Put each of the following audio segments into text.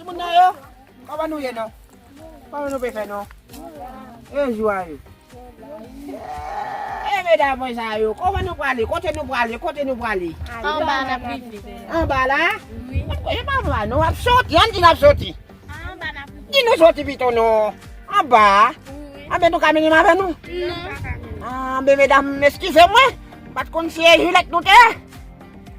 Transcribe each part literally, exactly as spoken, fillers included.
Moun nan yo, kòman nou ye non? Kòman nou pe fè non? E jou a yo. E medam mwen sa yo, kòman nou prale? Kote nou prale? Kote nou prale? Anba n ap rive. Anba la? Wi. E pa anba non, w ap soti, ann di n ap soti. Anba n ap rive. Di nou soti pito non. Anba. Wi. Anben nou ka mennen m avè nou? Non. Anben medam, eskize mwen. M pa t konn si e jilèt nou te.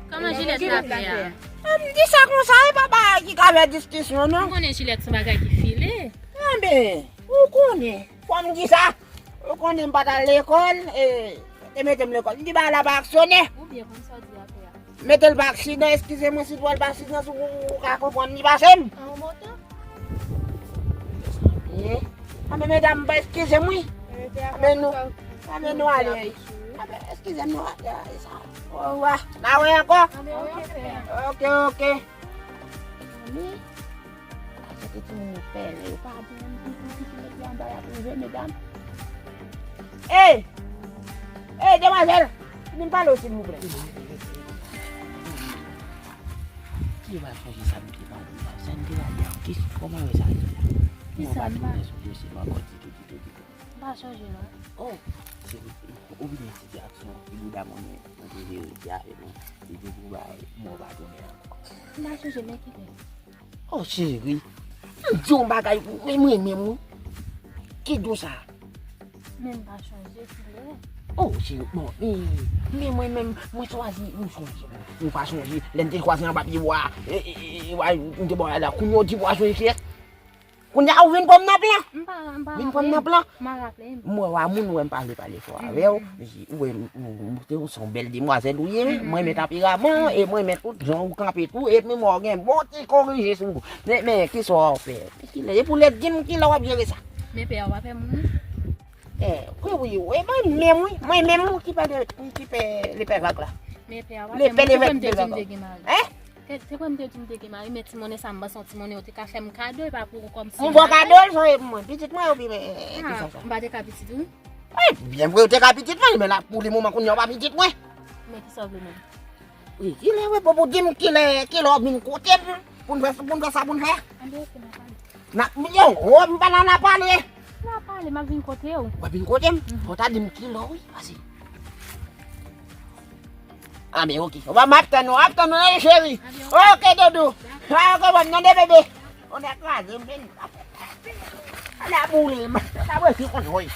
Kòman jilèt la fè a? M di sa konsa, e pa bagay ki ka fè diskisyon non. M konnen jilèt se yon bagay ki file. Anben, ou konnen, fò m di sa. Ou konnen m pa t al lekòl, e, te mete m lekòl. M di bagay la pa aksyone. Ou byen konn sa w di a frè a. Mete l pa aksidan, eskize mwen si twò l pa aksidan, si w, ou ka konprann li pase m. An yon moto? E, anben medam, eskize m wi. Anben nou, anben nou ale. Anben, eskize m nou ale, e sa. Owa, n a wè ankò. Anben, oke, frè. Oke, oke. Anben. Sa se timoun yo pè, yo pa bon, pitit nèg yo anba y ap rive, medam. Ey! Ey, demwazèl! Vin pale w, silvouplè. Ki va chanje sa m te pale la? Sa m te pale a? Ki, kòman yo sa ye la? Ki sa m pa tounen sou dosye m ankò ditou, ditou, ditou. M pa chanje non. Oh, se ou vin yon ti aksyon, ti bouda mwen, mwen te jere ti afè nou. Li te pou bay, mwen pa tounen ankò. M pa chanje, men kilè? Oh, cheri, m di yon bagay pou ou, men mwen menm wi. Ki dou sa? Men m pa chanje kilè. Oh, cheri, bon, men, men mwen menm, mwen chwazi, m sonje, m pa sonje, lè n te kwaze anba pye bwa, e, e, e, e, wa, m te bò la, kounye a w di w pa sonje kilès? Kounye a ou vin pran m nan plan? M pa, m pa raple m. Vin pran m nan plan? M pa raple m. Mwen, wa moun wè m pa vle pale fò avè w. Ou wè, m, m, m, se yon bèl demwazèl ou ye, mwen renmen tanperaman, e mwen renmen tout jan ou kanpe tou, epi mwen gen bon ti korije sou ou. Men, men, kisa w ap fè? Kilè? E pou lè di m kilè w ap jere sa? Men pè a, w pa pè moun wi. Eh, wi, wi, wi, mwen menm, wi, mwen menm, wi, ki pè de, ki pè lepè vag la. Men pè a, w pa pè moun, se kòm te di m te gen mari. Hein? Se, se kòm te di m te gen mari, men ti monnen sa m panse yon ti monnen yo te ka fè m kado, e pa pou ou kòm si m pa fè. M ba w kado l, sa e pou mwen. Pitit mwen, oubyen, eh, eh, kisa sa? M pa te ka pitit ou? Wi, byen vre, ou te ka pitit mwen, men la, pou le moman, kounye a, ou pa pitit mwen. Men kisa w vle menm? Wi, kilè, wi, pou, pou di m kilè, kilè w ap vin kote m, pou n fè, pou n fè sa, pou n fè. Anben, oke, n a pale. N a, yo, oh, m pa nan, n a pale. N a pale, m ap vin kote w. W ap vin kote m? Fò w ta di m kilè, wi, pase. Anben, oke. Ou pa m ap tann ou, ap tann ou, wi, cheri. Oke, doudou. A, oke, bon, nan de bebe. On a kraze m, vin. Ala boule m. Sa vre, si konn, wi.